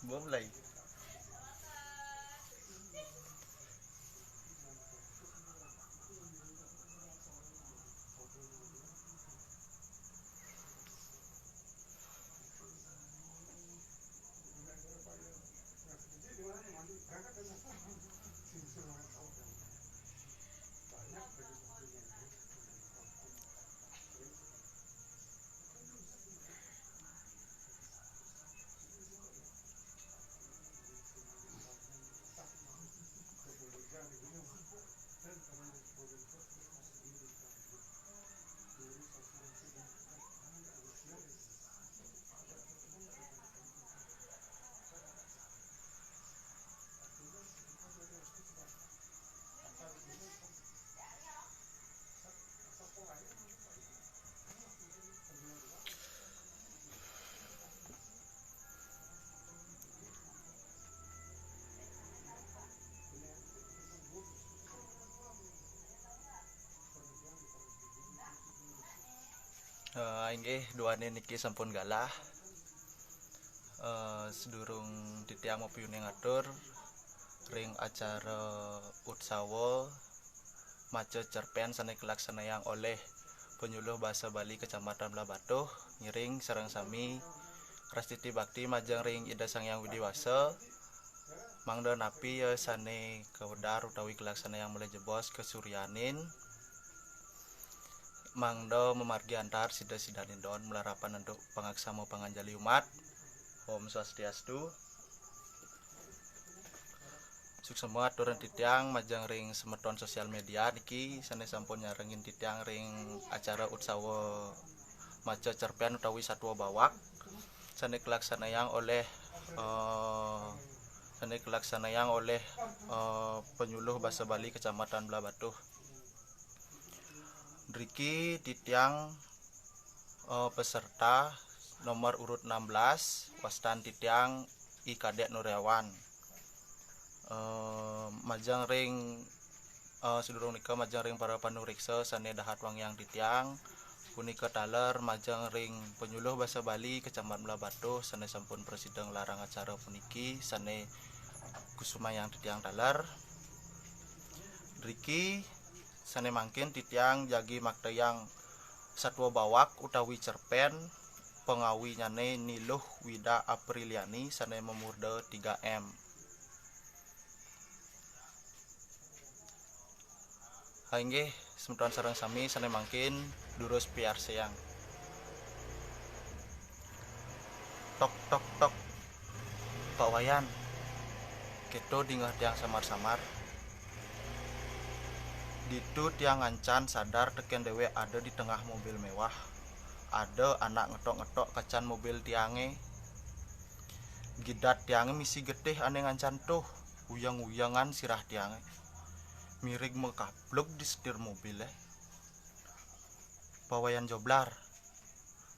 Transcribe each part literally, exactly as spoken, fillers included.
Gua mulai. Eh, inggih, duaning niki sampun galah. Eh, sedurung titiang mapiuning atur ring acara utsawa maca cerpen sane kalaksanayang olih Panyuluh Basa Bali Kecamatan Blahbatuh, ngiring sareng sami prastiti bakti majeng ring Ida Sang Hyang Widi Wasa, mangda napi ya sane kawedar utawi kalaksanayang malih jebos kasuryanin, mangda mamargi antar sida-sidaning don malarapan antuk pangaksama panganjali umat. Om Swastiastu. Suksma aturan titiang majeng ring semeton sosial media niki sane sampun nyarengin titiang ring acara utsawa maca cerpen utawi Satwa Bawak sane kalaksanayang olih, eh, sane kalaksanayang olih, eh, Panyuluh Basa Bali Kecamatan Blahbatuh. Driki titiang, eh, peserta nomor urut enam belas, wastan titiang I Kadek Nuriawan. Eh, majeng ring, eh, sadurung nika majeng ring para panureksa sane dahat wangiang titiang, punika taler majeng ring Panyuluh Basa Bali Kecamatan Blahbatuh sane sampun prasida nglarang acara puniki sane kusumayang titiang taler. Driki sane mangkin titiang jagi maktayang Satwa Bawak utawi cerpen, pangawinnyane Ni Luh Wida Apriliani sane mamurda tiga M. Ha, inggih, semeton sareng sami sane mangkin durus piarsayang. Tok, tok, tok. Pak Wayan, keto dingeh tiang samar-samar. Ditu tiang ngancan sadar teken dewek ada di tengah mobil mewah. Ada anak ngetok-ngetok kacan mobil tiange. Gidat tiange misi getih ane ngancan tuh, uyeng-uyengan sirah tiange. Mirig makaplug di setir mobile. Pak Wayan Joblar,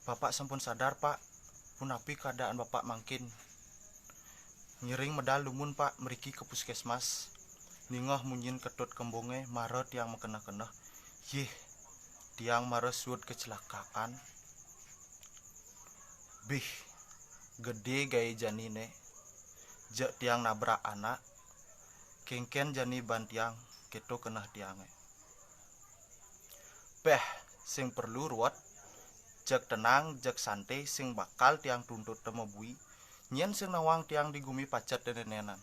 Bapak sampun sadar, Pak? Punapi keadaan Bapak mangkin? Ngiring medal dumun, Pak, mriki ke puskesmas. Ningeh munyin ketut kembunge, mara tiang makeneh-keneh. Yih, tiang mara suud kecelakaan. Bih, gede gae janine. Jeg tiang nabrak anak. Kengken jani ban tiang, keto keneh tiange. Peh, sing perlu ruwet, jeg tenang, jeg sante, sing bakal tiang tuntut temebui, nyen sing nawang tiang di gumi pacet denenenan.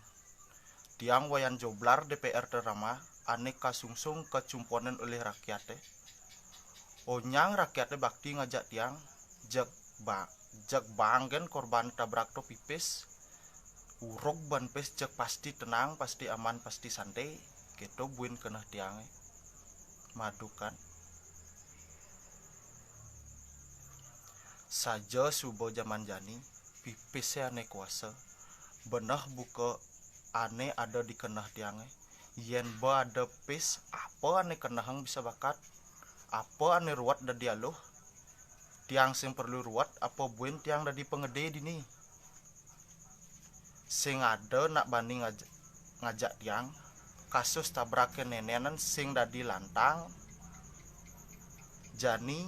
Tiang Wayan Joblar D P R terama, ane kasungsung kacumponen olih rakyate. Onyang rakyate bakti ngajak tiang, jeg ba-, jeg banggen korban tabrak to pipis, urug ban pis jeg pasti tenang, pasti aman, pasti sante, keto buin keneh tiange. Madukan. Saja suba jaman jani, pipise ane kuasa. Beneh buka ane ada di keneh tiange. Yen ba ada pis, apa ane kenehang bisa bakat? Apa ane ruwet dadi aluh? Tiang sing perlu ruwet, apa buin tiang dadi pangede dini? Sing ada nak bani ngaj-, ngajak tiang, kasus tabrake nenenan sing dadi lantang. Jani,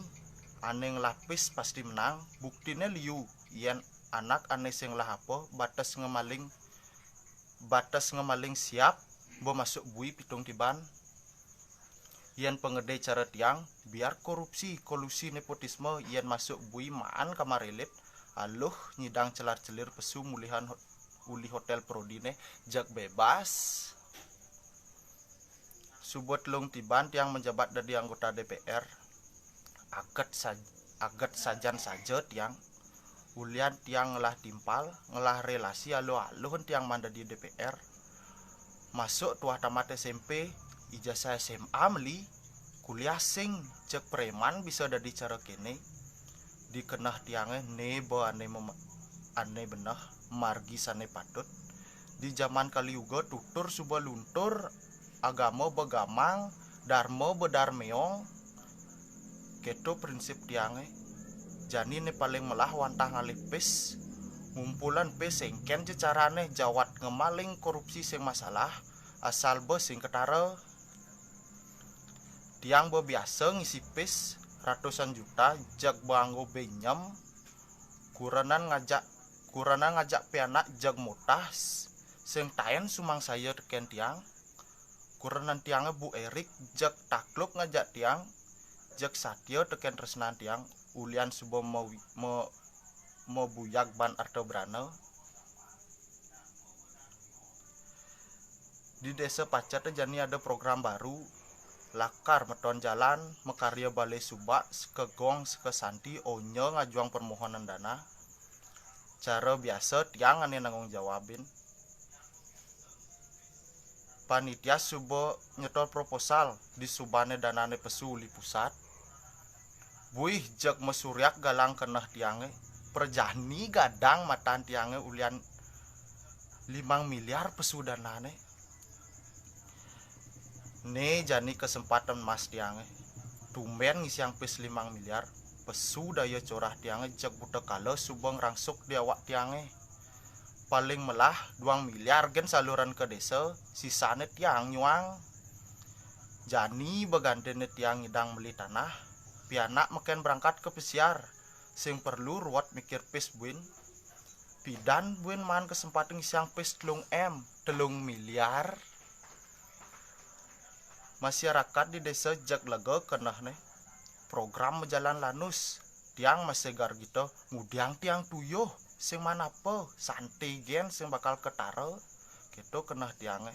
ane nglapis pasti menang, buktine liu, yen anak ane sing lah apa, bates ngemaling, bates ngemaling siap, bo masuk bui pitung tiban. Yen pengede cara tiang, biar korupsi, kolusi, nepotisme, yen masuk bui maan kamar elit, aluh nyidang celar-celir pesu mulihan hot-, uli hotel Prodi ne, jag bebas. Suba telung tiban tiang menjabat dadi anggota D P R. Aget sa-, aget sajan saja tiang. Ulian tiang ngelah timpal, ngelah relasi aluh-aluh tiang maan dadi D P R. Masuk tuah tamat S M P, ijazah S M A meli, kuliah sing, cek preman bisa dadi cara kene. Di keneh tiange ne ba ane mem-, ane beneh, margi sane patut. Di jaman Kali Yuga tutur suba luntur, agama begamang, darma bedarmeong. Keto prinsip tiange. Jani ne paling melah wantah ngalih pis. Ngumpulan pis engken je carane, jawat ngemaling, korupsi sing masalah, asal be sing ketara. Tiang bebiasa ngisi pis ratusan juta, jag beanggo benjem, kurenan ngajak, kurenan ngajak pianak jag mutah, sing taen sumangsaya teken tiang. Kurenan tiange Bu Erik jag takluk ngajak tiang, jag satia teken tresnan tiang, ulian suba me-, me-, mebuyag ban arta brana. Di Desa Pacet jani ada program baru, lakar meton jalan, makarya balai subak, seka gong, seka santi, onya ngajuang permohonan dana. Cara biasa tiang ane nanggung jawabin. Panitia suba nyetor proposal, di subane danane pesu uli pusat. Buih, jeg mesuriak galang keneh tiange. Prajani gadang matan tiange ulian limang miliar pesu danane. Ne jani kesempatan emas tiange. Tumben ngisiang pis limang miliar. Pesu daya corah tiange, jeg buta kala suba ngrangsuk di awak tiange. Paling melah duang miliar gen saluran ke desa, sisane tiang nyuang. Jani begantine tiang ngidang meli tanah, pianak meken berangkat ke pesiar, sing perlu ruwet mikir pis buin. Pidan buin maan kesempatan ngisiang pis telung M, telung miliar. Masyarakat di desa jeg lega keneh ne. Program majalan lanus. Tiang masih gargita, ngudiang tiang tuyuh, sing maan apa, santi gen sing bakal ketara. Keto keneh tiange.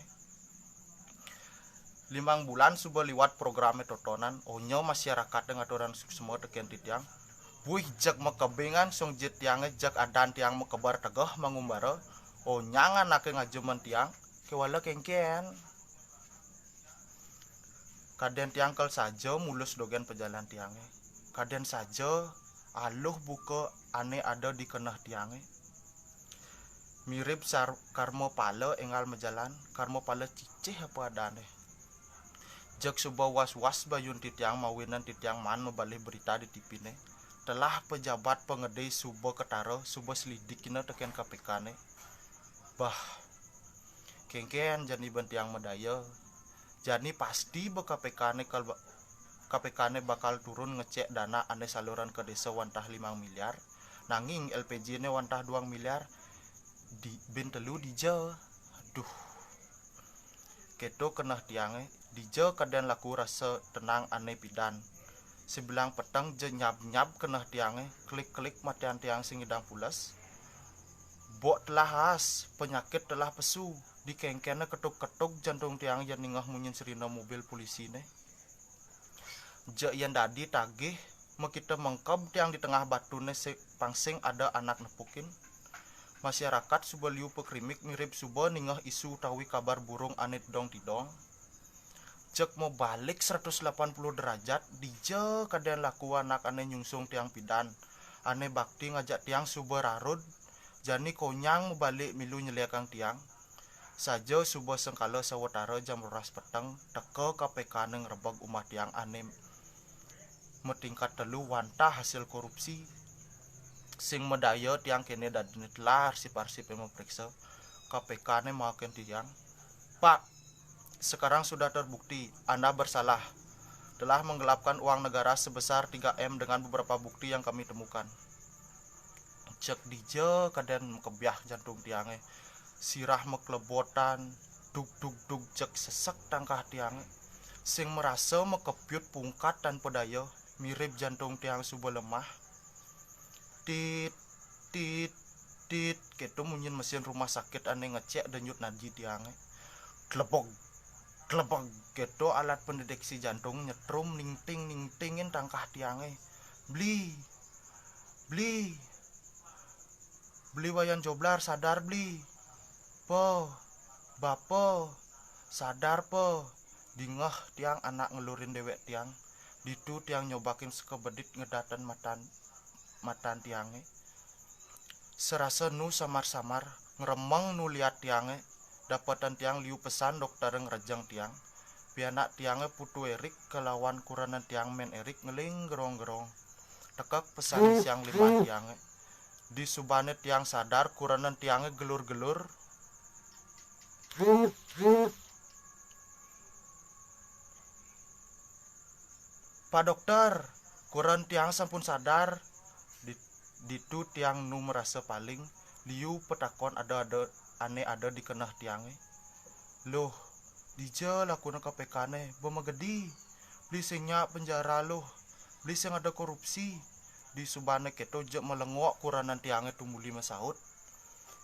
Limang bulan suba liwat programe totonan, onya masyarakate ngaturang suksma teken titiang. Buih, jeg makebingan song jit tiange, jeg adan tiang makebar tegeh mangumbara, onyang anake ngajemen tiang, kewala kengken. Kaden tiang kel saja mulus dogen pejalan tiange. Kaden saja aluh buka ane ada di keneh tiange. Mirib sar-, karma pala enggal majalan, karma pala cicih apa adane. Jeg suba was-was bayun titiang mawinan titiang maan mabalih berita di T V ne. Telah pejabat pangede suba ketara, suba selidikina teken K P K ne. Bah, kengken jani ban tiang madaya. Jani pasti ba K P K ne kal-, K P K ne bakal turun ngecek dana ane saluran ke desa wantah limang miliar. Nanging L P J ne wantah duang miliar. Di, bin telu dija. Aduh. Keto keneh tiange, dija kaden laku rasa tenang ane pidan. Sebilang peteng je nyab-nyab keneh tiange, klik-klik matian tiang sing ngidang pules. Bok telah as, penyakit telah pesu, dikengkene ketuk-ketuk jantung tiang yen ningeh munyin sirina mobil polisi ne. Je yen dadi tagih, makita mengkeb tiang di tengah batune se-, pang sing ada anak nepukin. Masyarakat suba liu pakrimik mirib suba ningeh isu utawi kabar burung ane tedong-tidong. Jeg mabalik seratus lapan puluh derajat, dija kaden laku anak ane nyungsung tiang pidan, ane bakti ngajak tiang suba rarud, jani konyang mabalik milu nyeliakang tiang. Saja suba sengkala sawatara jam roras peteng, teka K P K ne ngrebeg umah tiang ane matingkat telu wantah hasil korupsi. Sing madaya tiang kene dadine telah arsip-arsipe mapriksa. K P K ne maokin tiang, "Pak, sekarang sudah terbukti Anda bersalah. Telah menggelapkan uang negara sebesar tiga M dengan beberapa bukti yang kami temukan." Cek dija kadén makebiah jantung tiangé. Sirah maklebotan, dug dug dug, cek sesek tangkah tiangé. Sing marasa makepiut pungkat tanpa daya, mirib jantung tiang suba lemah. Tit, tit, tit, kéto munyin mesin rumah sakit ané ngecék denyut nadi tiangé. Klebeg, klebeg, kéto alat pendeteksi jantung nyetrum ningting-ningtingin tangkah tiangé. Bli, bli, bli Wayan Joblar, sadar bli. Pa, bapa, sadar pa. Dingeh tiang anak ngelurin déwék tiang. Ditu tiang nyobakin sekebedit ngedaten matan, matan tiangé. Serasa nu samar-samar, ngremeng nu liat tiangé. Dapetan tiang liu pesan dokter ngrejeng tiang. Pianak tiangé Putu Erik kelawan kurenan tiang Mén Erik ngeling gerong-gerong. Tekek pesan siang limbah tiangé. Disubané tiang sadar, kurenan tiangé gelur-gelur. Pak Dokter, kurenan tiang sampun sadar. Di-, ditu tiang nu marasa paling, liu patakon ada-ada ané ada di keneh tiangé. Luh, dija lakuna K P K-né, ba magedi. Beli sing nyak penjara luh, beli sing ada korupsi. Disubané kéto jeg malengok kurenan tiangé tumuli masaut.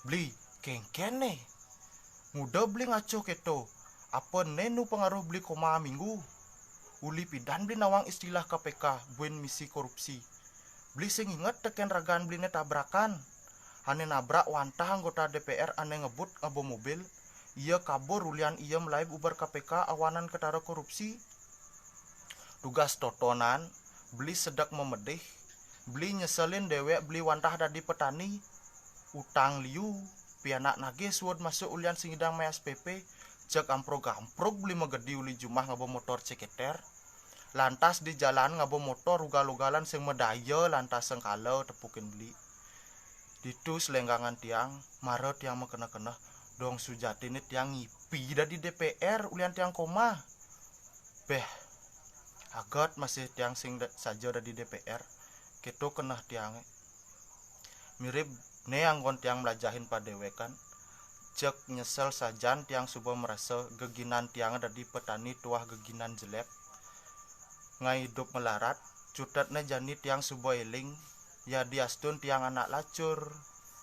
Beli, kéngkén né? Nguda beli ngaco kéto? Apa né nu pengaruh beli koma minggu? Uli pidan beli nawang istilah K P K buin misi korupsi. Beli sing inget tekén ragan beliné tabrakan. Ané nabrak wantah anggota D P R ané ngebut ngaba mobil. Ia kabur ulian ia malaib ubar K P K awanan ketara korupsi. Tugas totonan, beli sedek mamedih, beli nyeselin déwék beli wantah dadi petani. Utang liu, pianak nagih suud masuk ulian sing ngidang mayah S P P, jeg amprug-amprug beli magedi uli jumah ngaba motor ceketer. Lantas di jalan ngaba motor ugal-ugalan sing madaya lantas sengkala tepukin beli. Ditu selenggangan tiang, mara tiang makeneh-keneh, dong sujatiné tiang ngipi dadi D P R ulian tiang koma. Béh, aget masih tiang sing da-, saja dadi D P R, kéto keneh tiangé. Mirib né anggon tiang mlajahin padéwékan, jeg nyesel sajan tiang suba marasa geginan tiangé dadi petani tuah geginan jelep. Ngai idup melarat, cutetné jani tiang suba éling, yadiastun tiang anak lacur,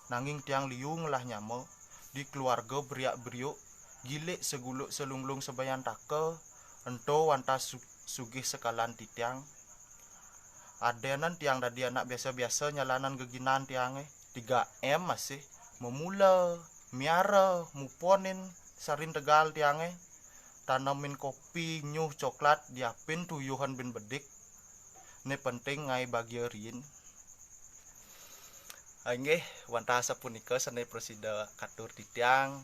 nanging tiang liu ngelah nyama, di keluarga beriak-beriuk, gilik seguluk selunglung sabayantaka, ento wantah su-, sugih sekalan titiang. Adénan tiang dadi anak biasa-biasa nyalanan geginan tiangé, tiga M masih, memula, miara, muponin, sarin tegal tiangé, tanemin kopi, nyuh, coklat, diapin tuyuhan bin bedik. Né penting ngai bagia riin. Inggih, wantah sapunika sané prasida katur titiang,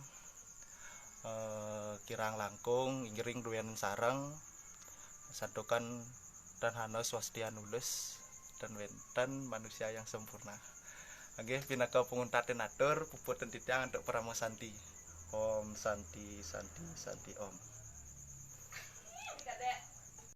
eh, kirang langkung, inggih ring duénan sareng, santukan tan hana swastia nulis, tan wénten manusia yang sempurna. Inggih, pinaka panguntatin atur, puputang titiang antuk parama santi. Om Santi, Santi, Santi, Om.